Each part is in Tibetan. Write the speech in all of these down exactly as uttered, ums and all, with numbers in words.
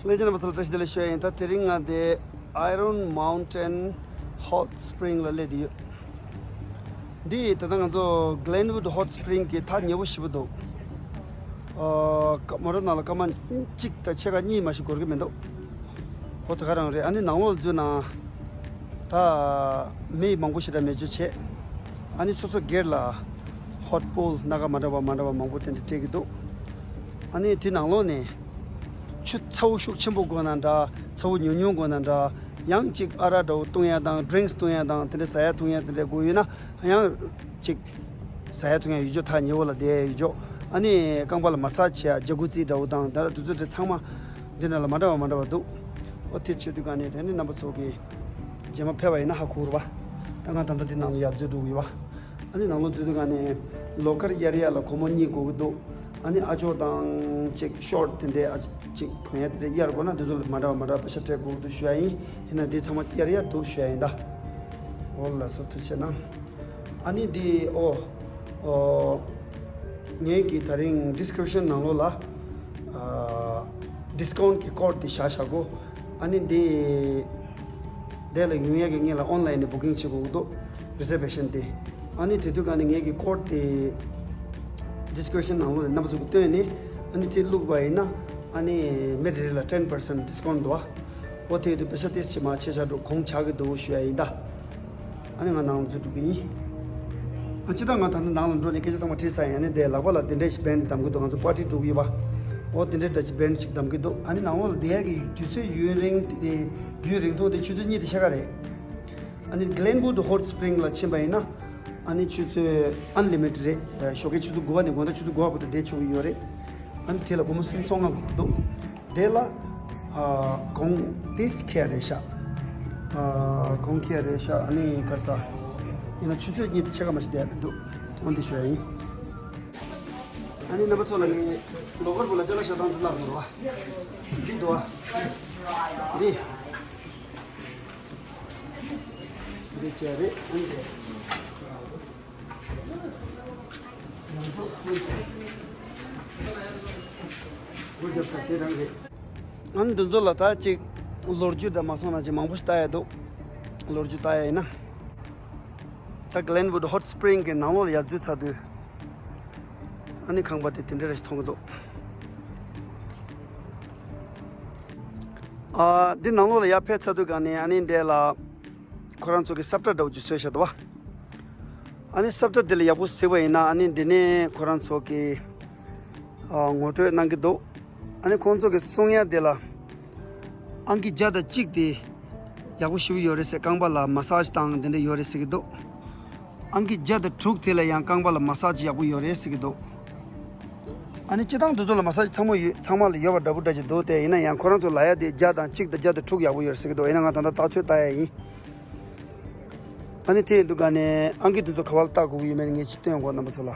ལྷན་རྒྱས་རྣམ་པ་ཚོ་ལ་བཀྲ་ཤིས་བདེ་ལེགས་ཞུ་ཡ་ཡིན། ད་དེ་རིང་ང་འདི་Iron Mountain Hot Spring ལ་སླེབས་བསྡད་ཡོད། འདི་ད་ལྟ་ང་ཚོ་Glenwood Hot Spring གི་ཐག་ཉེ་པོ་ཞེ་པོ་འདུག་ཨ། ཀ་མོ་ཊ་ནང་ལ་སྐར་མ་གཅིག་དང་ཕྱེད་ཀ་གཉིས་མ་ཞིག་འགོར་གི་མི་འདུག་ཨོ་དེ་ག་རང་རེད། ཨ་ནི་ནང་ལོགས་འཛུལ་ན་ད་མི་མང་པོ་ཞེ་དྲག་མེད་རྒྱུ་བྱས། ཨ་ནི་སོ་སོ་སྒེར་ལ་hot pool སྣ་ཁ་མ་འདྲ་བ་མ་འདྲ་བ་མང་པོ་དེ་འདྲ་སྤྲད་ཀྱི་འདུག་ཨ་ནི་དེ་ནང་ལོགས་ནས་ཆུ་ཚ་པོ་ཤུགས་ཆེན་པོ་དགོས་ན་འདྲ། ཚ་པོ་ཉུང་ཉུང་དགོས་ན་འདྲ། ཡང་གཅིག་ཨ་རག་འདྲ་བོ་བཏུང་ཡ་དང་drinks བཏུང་ཡ་དང་དེ་འདྲ་ཟ་ཡ་འཐུང་ཡ་དེ་འདྲ་དགོས་ཡོད་ན་ཡང་གཅིག་ཟ་ཡ་འཐུང་ཡ་ཡོད་རྒྱུ། ཐག་ཉེ་བོ་ལ་བསྡད་ཡ་ཡོད་རྒྱུ། ཨ་ནི་རྐང་པ་ལ་massage བྱེད་ཡ་ཇ་ཀུ་ཙི་འདྲ་བོ་དང་དེ་འདྲ་དེ་ཚོ་དེ་ཚང་མ་འདི་ནང་ལ་མ་འདྲ་བ་མ་འདྲ་བ་འདུག་ཨོ་དེ་བྱེད་དུས་ག་ནས་དེ་ནི་རྣམ་པ་ཚོ་གིས་རྗེས་མ་ཕེབས་པ་ཡིན་ན་ཧ་གོ་རེད་པ། ད་ང་ད་ལྟ་དེ་ནང་ལ་ཡར་འཛུལ་འགྲོ་གི་ཡོད་པ། ཨ་ནི་ནང་ལོགས་འཛུལ་དུས་ག་ནས་ལོ་ཀར་གཡར་ཡ་ལ་སྒོར་མོ་གཉིས་དགོས་ཀྱི་འདུག་ཨ་ནི་ཨ་ཅོ་དང་ཅིག་ཤོར་ཊི་དེ་འདྲའི་ཨ་ཅིག་གོན་ཡ་དེ་འདྲ་གཡར་དགོས་ན་དེ་ཚོ་ལ་མ་འདྲ་བ་མ་འདྲ་བ་པེ་ཤ་སྤྲད་དགོས་ཀྱི་འདུག་ཞུ་ཡ་ཡིན། ཡིན་ན་འདི་ཚང་མ་གཡར་ཡ་འདུག་ཞུ་ཡ་ཡིན་ད། འོ་ལགས་སོ་ཐུགས་རྗེ་གནང་། ཨ་ནི་འདི་ཨོ་ཨོ་ངའི་གི་ད་རིང་description ནང་ལོགས་ལ་ཨ་discount གི་code དེ་བཞག་བཞག་གོ། ཨ་ནི་འདི་དེ་ལ་ཡོང་ཡ་གི་ངེད་ལ་online ནས་booking བྱེད་དགོས་ཀྱི་འདུག reservation དེ། ཨ་ནི་དེ་དུས་ག་ནས་ངེད་ཀྱི་code དེ་description ནང་ལོགས་ནས་རྣམ་པ་ཚོ་གིས་བཏོན་ནས་ཨ་ནི་དེ་བླུགས་པ་ཡིན་ན་ཨ་ནི་མི་རེ་རེ་ལ་ten percent discount འདུག་ཨ། འོ་དེ་དུས་པེ་ཤ་ཏིས་ཅི་མ་ཆེ་ཆ་འགྲོ་གོང་ཆག་གི་འདུག་ཞུ་ཡ་ཡིན་ད། ཨ་ནི་ང་ནང་ལ་འཛུལ་འགྲོ་གི་ཡིན། ཨ་ཅི་ད་ང་ད་ནི་ནང་ལ་འགྲོ་ནས་སྐད་ཆ་ཚང་མ་དྲིས་ཚར་ཡིན། ཨ་ནི་དེ་ལག་པ་ལ་དེ་འདྲའི་ཞིག་band བསྡམས་ཀྱི་འདུག་ང་ཚོ་party འགྲོ་གི་ཡོད་པ། འོ་དེ་འདྲའི་འདྲ་ཅིག་band ཅིག་བསྡམས་ཀྱི་འདུག་ཨ་ནི་ནང་ལོགས་ལ་བསྡད་ཡ་གི་དུས་ཚོད་ཡུན་རིང་དེ་ཡུན་རིང་ཐུང་དེ་ཆུ་ཚོད་གཉིས་དང་ཕྱེད་ཀ་རེད། ཨ་ནི་Glenwood Hot Spring ལ་ཕྱིན་པ་ཡིན་ན་ཨ་ནི་ཆུ་ཚོད་unlimited རེད། ཞོགས་ཀའི་ཆུ་ཚོད་དགུ་པ་ནས་དགོང་དག་ཆུ་ཚོད་དགུ་པ་བར་དུ་བསྡད་ཆོག་གི་ཡོད་རེད། ཨ་ནི་དེ་ལ་སྒོར་མོ་སུམ་སོ་ལྔ་དགོས་ཀྱི་འདུག་དེ་ལ་ཨ་གོང་ཏིས་ཁེ་རེད་ཤག་ཨ་གོང་ཁེ་རེད་ཤག་ཨ་ནི་ག་རེ་ཟ། ཡིན་ན་ཆུ་ཚོད་གཉིས་དང་ཕྱེད་ཀ་མ་ཞིག་བསྡད་མི་འདུག་འོ་འདི་ཞུ་ཡ་ཡིན། ཨ་ནི་རྣམ་པ་ཚོ་ལ་ངས་ལོ་ཀར་བུ་ལ་ཅ་ལག་ཤ་སྟག་འདི་ལབ་འདུག་བ། འདི་འདུག་བ། འདི། འདི་བྱས་རེད། ཨ་ནི་དེ། ང་ཚོ་སུ་ཆེ། སྒོ་རྒྱབ་ས་དེ་རང་རེད། ཨ་ནི་འདི་ཚོ་ལ་ད་ཅིག་ལོ་རྒྱུས་འདྲ་མ་སོང་ན་ཅིག་མང་པོ་ཞིག་ལྟ་ཡ་འདུག་ལོ་རྒྱུས་ལྟ་ཡ་ཡིན་ན། ད་Glenwood Hot Spring གི་ནང་ལོགས་ལ་ཡར་འཛུལ་ཚར་དུས། ཨ་ནི་ཁང་པ་དེ་དེ་འདྲ་རེ་ཞིག་མཐོང་གི་འདུག་ཨ་འདི་ནང་ལོགས་ལ་ཡར་ཕེབས་ཚར་དུས་ག་ནས་ཨ་ནི་འདི་ལ་ཁོ་རང་ཚོ་གི་ས་བཀྲ་འདྲ་བོ་ཅིག་བཟོས་བཞག་འདུག་བ། ཨ་ནི་ས་བཀྲ་དེ་ལ་ཡག་པོ་གཟིགས་པ་ཡིན་ན་ཨ་ནི་འདི་ནས་ཁོ་རང་ཚོ་གི་ཨ་ངོ་སྤྲོད་གནང་གི་འདུག་ཨ་ནི་ཁོང་ཚོ་གི་གསུང་ཡ་དེ་ལ་ཨང་ཀི་བརྒྱ་དང་གཅིག་དེ་ཡག་པོ་ཞེ་པོ་ཡོད་རེད་ཟེར། རྐང་པ་ལ་massage དང་དེ་འདྲ་ཡོད་རེད་ཟེར་གི་འདུག་ཨང་ཀི་བརྒྱ་དང་དྲུག་དེ་ལ་ཡང་རྐང་པ་ལ་massage ཡག་པོ་ཡོད་རེད་ཟེར་གི་འདུག་ཨ་ནི་སྤྱིར་བཏང་དེ་ཚོ་ལ་massage ཚང་མ་ཡོད། ཚང་མ་ལ་ཡོད་པ་འདྲ་པོ་འདྲ་ཅིག་འདུག་སྟེ། ཡིན་ན་ཡང་ཁོ་རང་ཚོ་ལབ་ཡ་དེ་བརྒྱ་དང་གཅིག་དང་བརྒྱ་དང་དྲུག་ཡག་པོ་ཡོད་རེད་ཟེར་གི་འདུག་ཡིན་ན་ང་ད་ལྟ་ཐག་ཆོད་ལྟ་ཡ་ཡིན། ཨ་ནི་དེ་ཡིན་དུས་ག་ནས་ཨང་ཀི་དེ་ཚོ་ག་པར་ལ་བལྟ་དགོས་ཀྱི་ཡོད་མེད་ངས་ཅིག་སྟོན་དགོས་རྣམ་པ་ཚོ་ལ།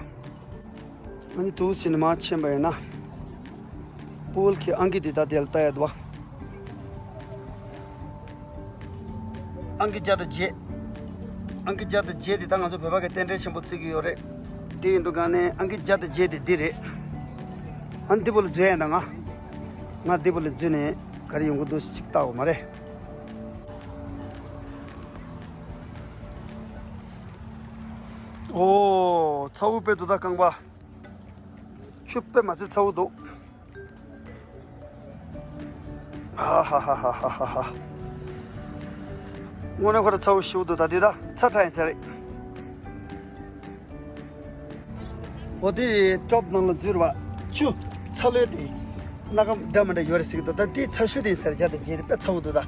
ཨ་ནི་དུ་སི་ནི་མ་ཕྱིན་པ་ཡིན་ན། པུལ་གྱི་ཨང་ཀི་འདི་ད་དེ་ལ་ལྟ་ཡ་འདུག་བ། ཨང་ཀི་བརྒྱ་དང་བརྒྱད། ཨང་ཀི་བརྒྱ་དང་བརྒྱད་འདི་ད་ང་ཚོ་བོད་པ་གི་རྟེན་འབྲེལ་ཆེན་པོ་བརྩི་གི་ཡོད་རེད། དེ་ཡིན་དུས་ག་ནས་ཨང་ཀི་བརྒྱ་དང་བརྒྱད་འདི་འདི་རེད། ཨ་ནི་འདི་པུ་ལ་འཛུལ་ཡ་ཡིན་ད་ང་། ང་འདི་པུ་ལ་འཛུལ་ནས་ག་རེ་ཡོང་གི་འདུག་ཅིག་ལྟ་འོ་མ་རེད། ཨོ། ཚ་བོ་དཔེ་འདུག་ད་རྐང་པ། ཆུ་དཔེ་མ་ཚད་ཚ་བོ་འདུག་ཧ་ཧ་ཧ། དངོས་གནས་ཁོ་ར་ཚ་བོ་ཞེ་པོ་འདུག་ད་འདི་ད་ཚ་དྲགས་ཡིན་ས་རེད། འོ་དེ་ཊོབ་ནང་ལ་འཛུལ་བ། ཆུ་ཚ་ལོས་དེ། སྣ་ཁ་འདྲ་མི་འདྲ་ཡོད་རེད་ཟེར་གི་འདུག་ད་དེ་ཚ་ཤོས་དེ་ཡིན་ས་རེད། བརྒྱ་དང་བརྒྱད་དེ་དཔེ་ཚ་བོ་འདུག་ད།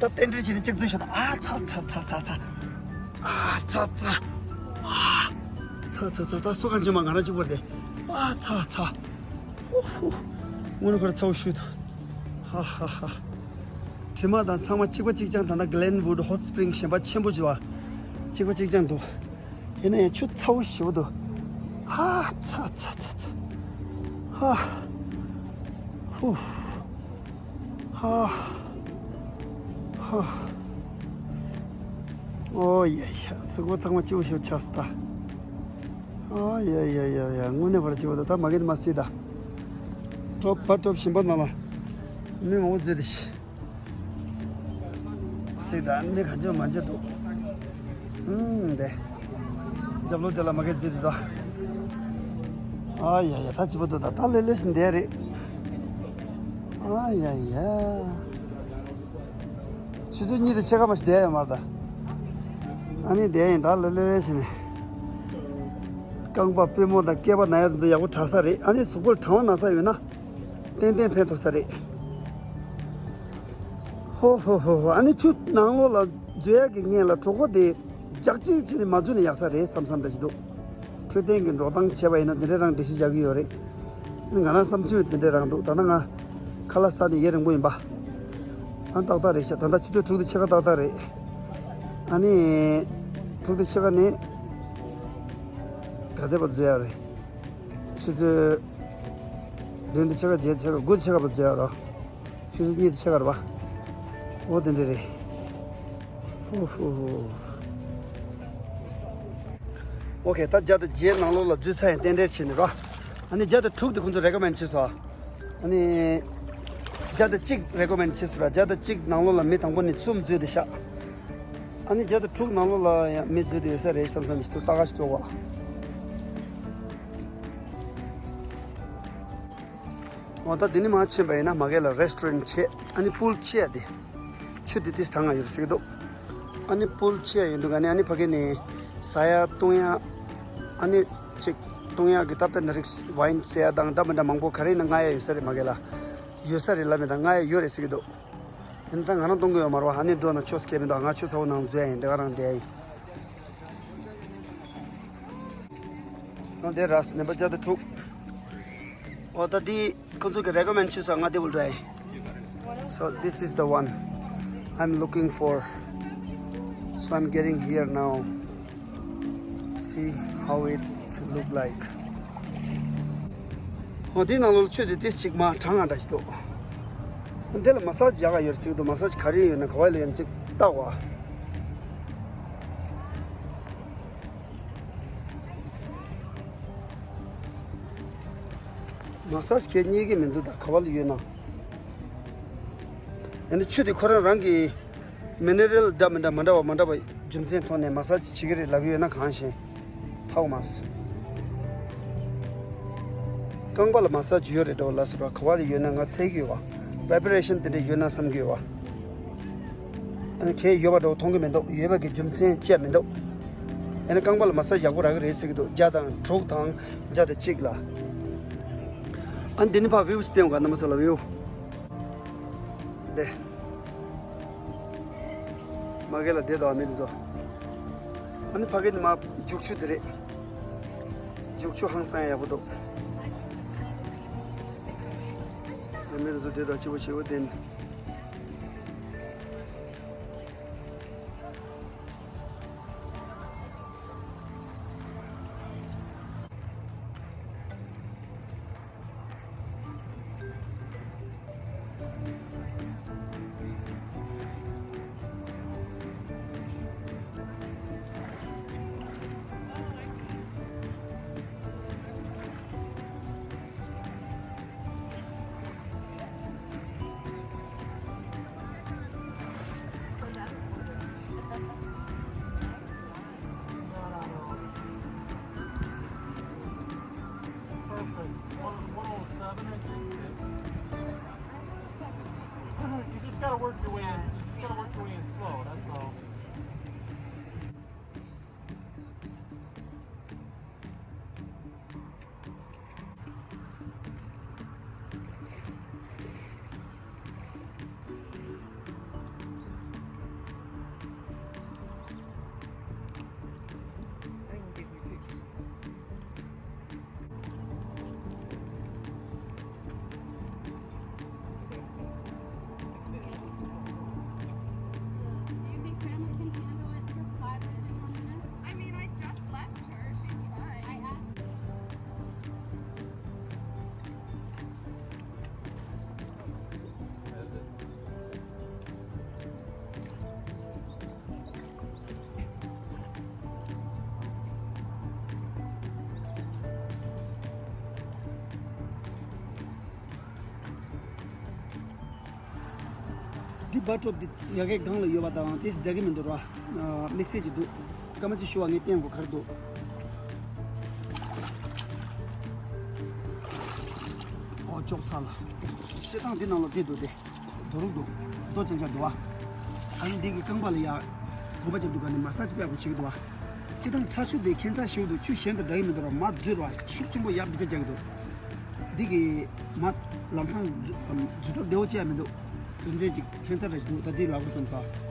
ད་རྟེན་འབྲེལ་བྱས་ནས་གཅིག་འཛུལ་ཤོག་ད། ཨ་ཚ་ཚ་ཚ་ཚ་ཚ། ཨ་ཚ་ཚ། ཨ་ཚ་ཚ་ཚ། ད་སོ་གང་བྱེད་མ་ང་རང་གཅིག་པོ་རེད། ཨ་ཚ་ཚ། ཨོ་ཧུ། དངོས་གནས་ཁོ་ར་ཚ་བོ་ཞེ་པོ་འདུག་ཧ་ཧ་ཧ། དྲི་མ་དང་ཚང་མ་གཅིག་པ་གཅིག་རྐྱང་། ད་ལྟ་Glenwood Hot Spring གཞན་པ་ཆེན་པོ་བྱས་པ། གཅིག་པ་གཅིག་རྐྱང་འདུག་ཡིན་ན་ཡང་ཆུ་ཚ་བོ་ཞེ་པོ་འདུག་ཧ་ཚ་ཚ་ཚ་ཚ། ཧ། ཧུ། ཧ། ཧ། ཨོ་ཡ་ཡ། གཟུགས་པོ་ཚང་མ་སྐྱིད་པོ་ཞིག་ཆགས་སོང་ད། ཨོ་ཡ་ཡ་ཡ་ཡ། དངོས་གནས་བར་སྐྱིད་པོ་འདུག་ད་མ་གི་དེ་མ་སྲིད་ད། ཊོབ་པ་ཊོབ་ཞིམ་པོ་ནང་ལ། མི་མང་པོ་འཛུལ་ཏེ་ཤི། སྲིད་ད་མི་ག་འཇོག་མ་འཇོག་འདུག་ཨུམ་དེ། རྒྱབ་ལོགས་དེ་ལ་མ་གི་འཛུལ་ཏེ་འདུག་ཨ་ཡ་ཡ། ད་ཅི་པོ་འདུག་ད་ད་ལེ་ལེ་ཞིག་འདས་རེད། ཨ་ཡ་ཡ། ཆུ་ཚོད་གཉིས་དང་ཕྱེད་ཀ་མ་ཞིག་བསྡད་ཡོད་མ་རེད་ད། ཨ་ནི་བསྡད་ཡིན་ད་ལོ་ལོས་བྱས་ནས། རྐང་པ་པུས་མོ་དང་སྐེད་པ་ན་ཡ་དེ་ཚོ་ཡག་པོ་དྲག་ས་རེད། ཨ་ནི་གཟུགས་པོར་གྲང་བ་ན་ས་ཡོད་ན། ཏན་ཏན་ཕན་ཐོགས་ས་རེད། ཧོ་ཧོ་ཧོ་ཧོ། ཨ་ནི་ཆུ་ནང་ལོགས་ལ་འཛུལ་ཡག་གི་སྔོན་ལ་གྲོད་ཁོག་དེ་རྒྱག་ཅིག་བྱས་ནས་མ་འཛུལ་ན་ཡག་ས་རེད་བསམ་བསམ་འདྲ་ཞིག་འདུག་འཕྲོད་བསྟེན་གྱི་འགྲོ་སྟངས་བྱས་པ་ཡིན་ན་འདི་འདྲའི་རང་འགྲེལ་བཤད་རྒྱག་གི་ཡོད་རེད། ང་རང་བསམ་ཚུལ་འདི་འདྲའི་རང་འདུག་ད་ལྟ་ང་ཁ་ལག་ཟ་ནས་ཡུན་རིང་པོ་ཡིན་པ། ཨ་ཏག་ཏག་རེད་ཤག་ད་ལྟ་ཆུ་ཚོད་དྲུག་དང་ཕྱེད་ཀ་ཏག་ཏག་རེད། ཨ་ནི། དྲུག་དང་ཕྱེད་ཀ་ནས་ག་ཚད་བར་འཛུལ་ཡག་རེད། ཆུ་ཚོད་བདུན་དང་ཕྱེད་ཀ་བརྒྱད་དང་ཕྱེད་ཀ་དགུ་དང་ཕྱེད་ཀ་བར་འཛུལ་ཡག་རེད། ཆུ་ཚོད་གཉིས་དང་ཕྱེད་ཀ་རེད་པ། འོ་དེ་འདྲ་རེད། ཧུ་ཧུ་ཧུ། ཨོ་ཁེ། ད་བརྒྱ་དང་བརྒྱད་ནང་ལོགས་ལ་འཛུལ་ཚར་ཡིན་རྟེན་འབྲེལ་བྱས་ནས་ར། ཨ་ནི་བརྒྱ་དང་དྲུག་དེ་ཁོང་ཚོ་རེ་ཀོ་མེན་བྱས་སོང་། ཨ་ནི། བརྒྱ་དང་གཅིག་རེ་ཀོ་མེན་བྱས་སོང་ར། བརྒྱ་དང་གཅིག་ནང་ལོགས་ལ་མི་དང་པོ་ནས་གསུམ་འཛུལ་བསྡད་ཤག་ཨ་ནི་བརྒྱ་དང་དྲུག་ནང་ལོགས་ལ་ཡང་མི་འཛུལ་བསྡད་ཡོད་ས་རེད་བསམ་བསམ་ཞིག་འདུག་ལྟ་ག་ཞིག་ལྟོས་པ། འོ་ད་འདི་ནས་མར་ཕྱིན་པ་ཡིན་ན་མ་གི་ལ་རེ་སི་ཊོ་རན་ཊི་བྱས། ཨ་ནི་པུལ་ཆེ་ཡ་དེ། ཆུ་དེ་ཏིས་གྲང་ང་ཡོད་ཟེར་གི་འདུག་ཨ་ནི་པུལ་ཆེ་ཡ་ཡོད་འདུག་ཨ་ནི་ཨ་ནི་ཕ་གི་ནས་ཟ་ཡ་བཏུང་ཡ། ཨ་ནི་ཅིག་བཏུང་ཡ་གི་ད་དཔེར་ན་རིགས་ཝའིན་ཟེར་ཡ་དང་འདྲ་མི་འདྲ་མང་པོ་ག་རེ་ཡིན་ན་མངག་ཡ་ཡོད་ས་རེད། མ་གི་ལ་ཡོད་ས་རེད་ལབ་མི་དང་མངག་ཡ་ཡོད་རེད་ཟེར་གི་འདུག་ཡིན་ད་ང་རང་གཏོང་གི་ཡོད་མ་རེད་པ། ཨ་ནི་འགྲོ་ན་ཆོག་ཟེར་གི་མི་འདུག་ང་ཆུ་ཚ་པོ་ནང་འཛུལ་ཡ་ཡིན། དེ་ག་རང་བསྡད་ཡ་ཡིན། ཨོ་དེ་ར་ནམ་པར་བརྒྱ་དང་དྲུག་ཨོ་ད་དེ་ཁོ་ཚོ་གི་རེ་ཀོ་མེན་ཊི་བྱས་སོང་། ང་དེ་བུལ་རེད། So this is the one I'm looking for. So I'm getting here now. See how it look like. ཨོ་དེ་ནང་ལོགས་ཆུ་དེ་ཏིས་གཅིག་མར་གྲང་ང་འདྲ་ཞིག་འདུག་འདི་ལ་མ་སཱ་ཇི་ཡག་ག་ཡོད་ཟེར་གི་འདུག་མ་སཱ་ཇི་ག་རེ་ཡོད་ན་ག་བ་ལ་ཡོད་ན་ཅིག་ལྟ་བ། མ་སཱ་ཇི་ཁྱེད་རྙེད་ཀྱི་མི་འདུག་ད་ག་བ་ལ་ཡོད་ན། ཡང་ན་ཆུ་དེ་ཁོ་རང་རང་གི་མི་ནི་རལ་འདྲ་མི་འདྲ་མ་འདྲ་བ་མ་འདྲ་བ་རྒྱུ་མཚན་ཐོག་ནས་མ་སཱ་ཇི་བྱེད་ཀྱི་རེད་ལབ་ཀྱི་ཡོད་ན་གང་ཤེས། ཧའོ་མཱས། རྐང་པ་ལ་མ་སཱ་ཇི་ཡོད་རེད་འགྲོ་ལ་སོ་ར་ག་བ་ལ་ཡོད་ན་ང་འཚོལ་གྱི་ཡོད་པ། ཝའི་བྷི་རེ་ཤན་དེ་འདྲ་ཡོད་ན་བསམ་གྱི་ཡོད་པ། ཨ་ནི་ཁྱེད་ཡོད་པ་འགྲོ་མཐོང་གི་མི་འདུག་ཡོད་པ་གི་རྒྱུ་མཚན་བཅད་མི་འདུག་ཨ་ནི་རྐང་པ་ལ་མ་སཱ་ཇི་ཡག་པོ་རག་གི་རེད་ཟེར་གྱི་འདུག་བརྒྱ་དང་དྲུག་དང་བརྒྱ་དང་གཅིག་ལ། ཨ་ནི་འདི་ནི་ཕ་བིའུ་ཅིག་བསྟན་འོང་ག་རྣམ་པ་ཚོ་ལ་བིའུ། འདི། མ་གི་ལ་བསྡད་དོ་མི་འདི་ཚོ། ཨ་ནི་ཕ་གི་ནི་མ་རྒྱུག་ཆུ་དེ་རེད། རྒྱུག་ཆུ་ཧང་སང་ཡག་པོ་འདུག་ཨ་མི་འདི་ཚོ་བསྡད་དོ་ཆེ་བོ་ཆེ་བོ་བསྟན། Perfect. One, one oh seven, I think. You just gotta work your way in. You just gotta work your way in slow, that's all. འདི་བ་ཀྲོབ་འདི་ཡ་གའི་སྒང་ལ་ཡོད་པ་དང་དེ་ཞིག་འདྲ་གི་མི་འདུག་ར། དམིགས་བསལ་གྱི་འདུག་སྐར་མ་གཅིག་ཞུ་བ་ངས་བསྟན་དགོས་ག་རེ་འདུག་ཨོ་ཅོག་ཚ་ལ། སྤྱིར་བཏང་འདི་ནང་ལ་འདི་འདུག་སྟེ། རྡོ་རུག་འདུག་རྡོ་ཅན་ཅན་འདུག་བ། ཨ་ནི་འདི་གི་རྐང་པ་ལ་ཡ། གོམ་པ་རྒྱབ་འདུག་ག་ནི་མ་སཱ་ཇི་དཔེ་ཡག་པོ་བྱེད་ཀྱི་འདུག་བ། སྤྱིར་བཏང་ཚ་ཆུ་དེ་ཁྱད་མཚར་ཞིག་འདུག་ཆུ་གཞན་དང་འདྲ་གི་མི་འདུག་ར་མ་འཛུལ་བ་ཤུགས་ཆེན་པོ་ཡག་པོ་རྒྱག་གི་འདུག་འདི་གི་མ་ལམ་སང་འཛུལ་འཛུལ་ཐབས་བདེ་བོ་ཅི་ཡང་མི་འདུག་དེ་འདྲའི་ཅིག་ཁྱད་མཚར་འདྲ་ཞིག་འདུག་ད་འདི་ལབ་དགོས་བསམ་སོང་།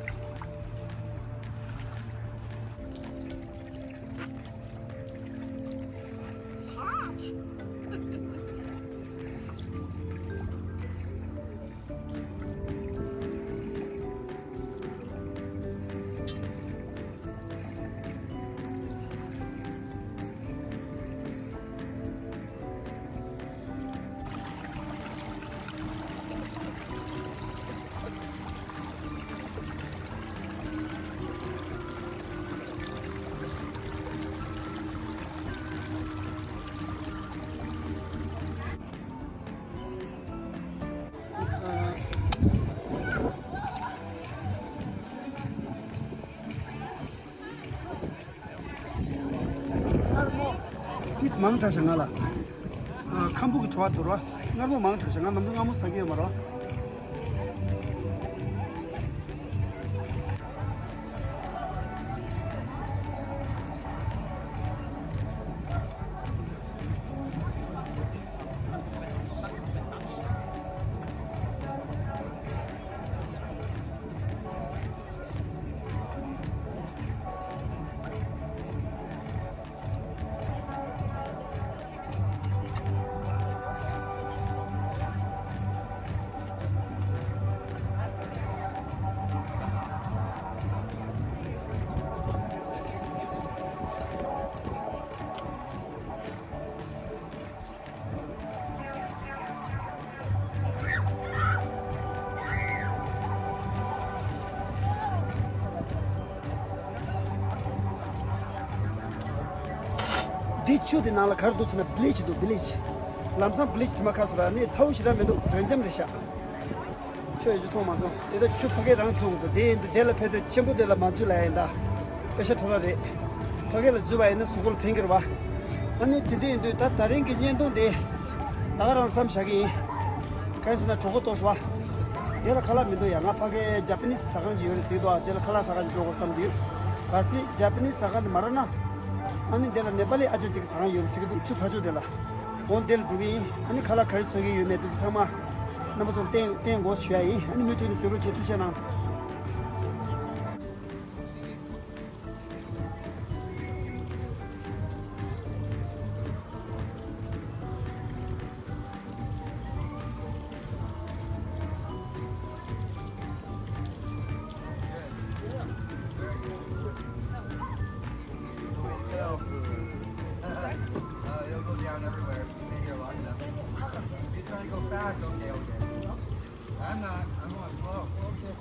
ཏིས་མང་དྲགས་ཤག་ང་ལ། ཨ། ཁམ་བུ་གི་བྲོ་བ་དོར་བ། མངར་མོ་མང་དྲགས་ཤག་ང་ནམ་རྒྱུན་མངར་མོ་ཟ་གི་ཡོད་མ་རེད། འདི་ཆུ་དེ་ནང་ལ་ག་རེ་འདུག་ཟེར་ན་བི་ལི་ཅི་འདུག་བི་ལི་ཅི། ལམ་སང་བི་ལི་ཅི་དེ་མ་ཁ་སོ་ར་ནི་ཚ་བོ་ཞེ་དྲག་མི་འདུག་དྲོད་འཇམ་རེད་ཤག་ཆུ་ཡོད་ཅིག་མཐོང་མ་སོང་། དེ་ད་ཆུ་ཕ་གི་རང་བཙུགས་འདུག་དེ་ཡིན་དུས་དེ་ལ་ཕེབས་དུས་ཆེན་པོ་དེ་ལ་མ་འཛུལ་ལ་ཡིན་ད། པེ་ཤ་འཕྲོ་བརླག་རེད། ཕ་གི་ལ་འཛུལ་བ་ཡིན་ན་གཟུགས་པོ་ལ་ཕན་གྱི་རེད་བ། ཨ་ནི་དེ་དུས་ཡིན་དུས་ད་ད་རིང་གི་བརྙན་ཐུང་དེ། ད་ག་རང་མཚམས་བཞག་གི་ཡིན། གང་ཡིན་ཟེར་ན་གྲོད་ཁོག་ལྟོགས་སོང་བ། དེ་ལ་ཁ་ལག་མི་འདུག་ཡ། ང་ཕ་གི་ཇ་པ་ནི་སི་ཟ་ཁང་ཅིག་ཡོད་རེད་ཟེར་གྱི་འདུག་ཨ། དེ་ལ་ཁ་ལག་ཟ་ཁང་ཅིག་འགྲོ་དགོས་བསམ་གྱི་ཡོད། གལ་སྲིད་ཇ་པ་ནི་སི་ཟ་ཁང་དེ་མ་རག་ན། ཨ་ནི་དེ་ལ་ནེ་པ་ལི་ཨ་ཅག་ཅིག་གི་ཟ་ཁང་ཡོད་རེད་ཟེར་གྱི་འདུག་ཆུ་ཕར་ཕྱོགས་དེ་ལ། འོ་དེ་ལ་འགྲོ་གི་ཡིན། ཨ་ནི་ཁ་ལག་ག་རེ་བཟོ་གི་ཡོད་མེད་དེ་ཚོ་ཚང་མ། རྣམ་པ་ཚོར་བསྟན་བསྟན་དགོས་ཞུ་ཡ་ཡིན། ཨ་ནི་མུ་མཐུད་ནས་གཟིགས་རོགས་བྱེད། ཐུགས་རྗེ་གནང་། It'll go down everywhere if you stay here long enough. You're trying to go fast? Okay, okay. I'm not. I'm going slow. Okay.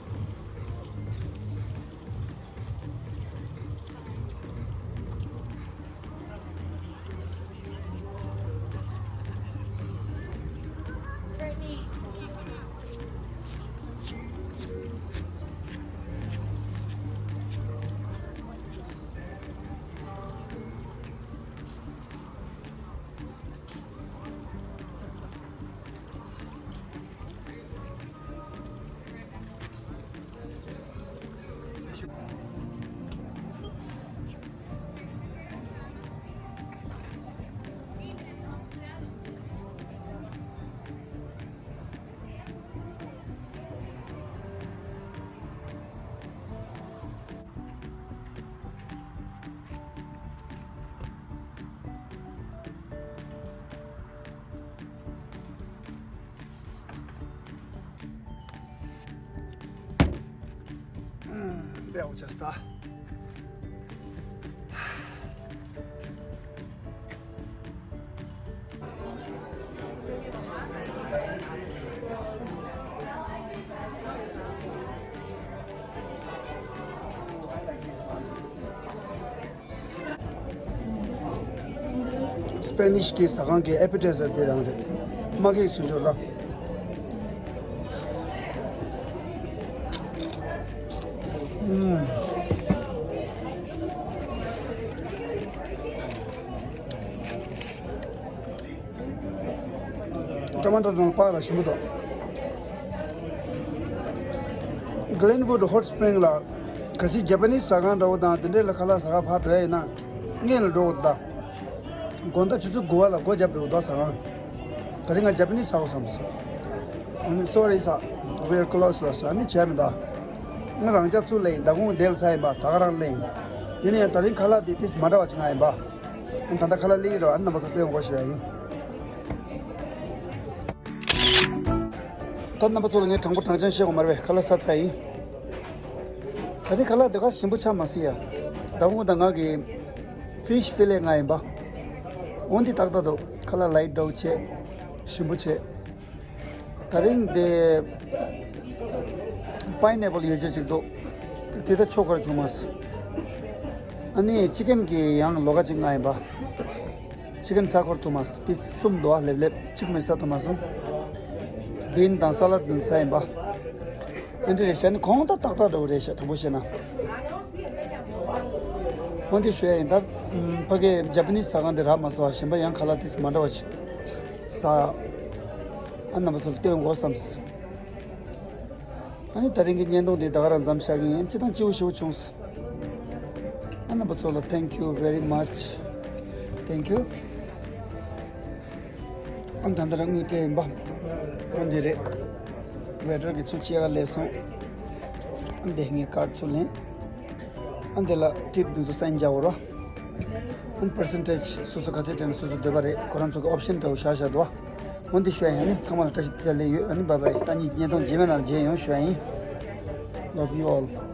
འདི་འོ་ཅེས་ད། སྤེ་ནིཤ་གི་ཟ་ཁང་གི་ཨེ་པི་ཊའི་ཟར་དེ་རང་རེད། མ་གི་སུ་ཇོ་ར། འདྲ་རང་པགས་ར་ཞིམ་པོ་འདུག Glenwood Hot Spring ལ་ག་ཚོད་Japanese་ཟ་ཁང་འདྲ་བོ་དང་དེ་འདྲས་ལ་ཁ་ལག་ཟ་ཁང་ཕར་འགྲོ་ཡ་ཡིན་ན་སྔོན་ལ་འགྲོ་དགོས་འདུག་དགོང་དག་ཆུ་ཚོད་དགུ་པ་ལ་སྒོ་བརྒྱབ་འགྲོ་དགོས་འདུག་ཟ་ཁང་། དེ་རིང་ང་Japanese་ཟ་དགོས་བསམས་སོང་། ཨ་ནི་sorry ཟེར། We're closed ལབ་སོང་། ཨ་ནི་བྱས་མི་འདུག་ང་རང་ཅག་ཚུར་སླེབས་ཡིན། ད་དགོང་འདིར་ཟ་ཡིན་པ། ད་ག་རང་སླེབས་ཡིན། ཡིན་ན་ཡང་དེ་རིང་ཁ་ལག་འདི་ཏིས་མ་འདྲ་བ་ཅིག་མངགས་ཡིན་པ། ད་ལྟ་ཁ་ལག་སླེབས་ཀྱི་རེད་པ། ཨ་ནི་རྣམ་པ་ཚོ་སྟོན་དགོས་ཞུ་ཡ་ཡིན། ད་རྣམ་པ་ཚོ་ལ་ངས་དྲང་པོ་དྲང་རྐྱང་བཤད་དགོས་མ་རེད་པས། ཁ་ལག་ཟ་ཚར་ཡིན། ད་རེས་ཁ་ལག་དེ་ག་ཞིམ་པོ་ཆགས་མ་སོང་ཡ། ད་དགོང་ད་ང་གི་fish fillet མངགས་ཡིན་པ། འོ་འདི་ཏག་ཏག་འདུག་ཁ་ལག་light འདྲ་བོ་བྱས། ཞིམ་པོ་བྱས། ད་རིང་དེ་pineapple ཡོད་ཆོག་ཅིག་འདུག་དེ་ད་ཆོག་གར་བྱུང་མ་སོང་། ཨ་ནི་chicken གི་ཡང་ལོགས་ཀ་ཅིག་མངགས་ཡིན་པ། chicken ས་ཁོར་ཐུབ་མ་སོང་། piece གསུམ་འདུག་ཨ། ལེབ་ལེབ་གཅིག་མིན་ས་ཐུབ་མ་སོང་། bean དང་salad དང་ཟ་ཡིན་པ། ཨ་འདི་རེད་ཤག་ཨ་ནི་གོང་ད་ཏག་ཏག་འདྲ་བོ་རེད་ཤག་དྲང་པོ་བཤད་ན། འོ་འདི་ཞུ་ཡ་ཡིན། ད་ཕ་གིའི་Japanese ཟ་ཁང་དེ་རག་མ་སོང་བ། གཞན་པ་ཡང་ཁ་ལག་ཏིས་མ་འདྲ་བ་ཞིག་ཟ། ཨ་རྣམ་པ་ཚོ་ལ་སྟོན་དགོས་བསམས། ཨ་ནི་ད་རིང་གི་བརྙན་ཐུང་འདི་ད་ག་རང་མཚམས་བཞག་གི་ཡིན། སྤྱིར་བཏང་སྐྱིད་པོ་ཞེ་པོ་བྱུང་སོང་། ཨ་རྣམ་པ་ཚོ་ལ་thank you very much. Thank you. ཨ་ནི་ད་ལྟ་རང་དངུལ་སྤྲད་ཡིན་པ། ཨ་འདི་རེད། waiter གིས་ཚུར་ཅེག་ལས་སོང་། ཨ་འདི་ངའི་card ཚུར་ལེན། ཨ་འདི་ལ་tip འདི་ཚོ་sign རྒྱག་དགོས་ར། ཨ་percentage སོ་སོ་ག་ཚད་སྤྲད་ན་སོ་སོ་འདོད་པ་རེད། ཁོ་རང་ཚོ་གི་option འདྲ་བོ་བཞག་བཞག་འདུག་བ། འོ་འདི་ཞུ་ཡ་ཡིན། ཨ་ནི་ཚང་མ་ལ་བཀྲ་ཤིས་བདེ་ལེགས་ཡོད། ཨ་ནི་bye bye། སང་ཉིན་བརྙན་ཐུང་རྗེས་མའི་ནང་མཇལ་ཡོང་ཞུ་ཡ་ཡིན། Love you all.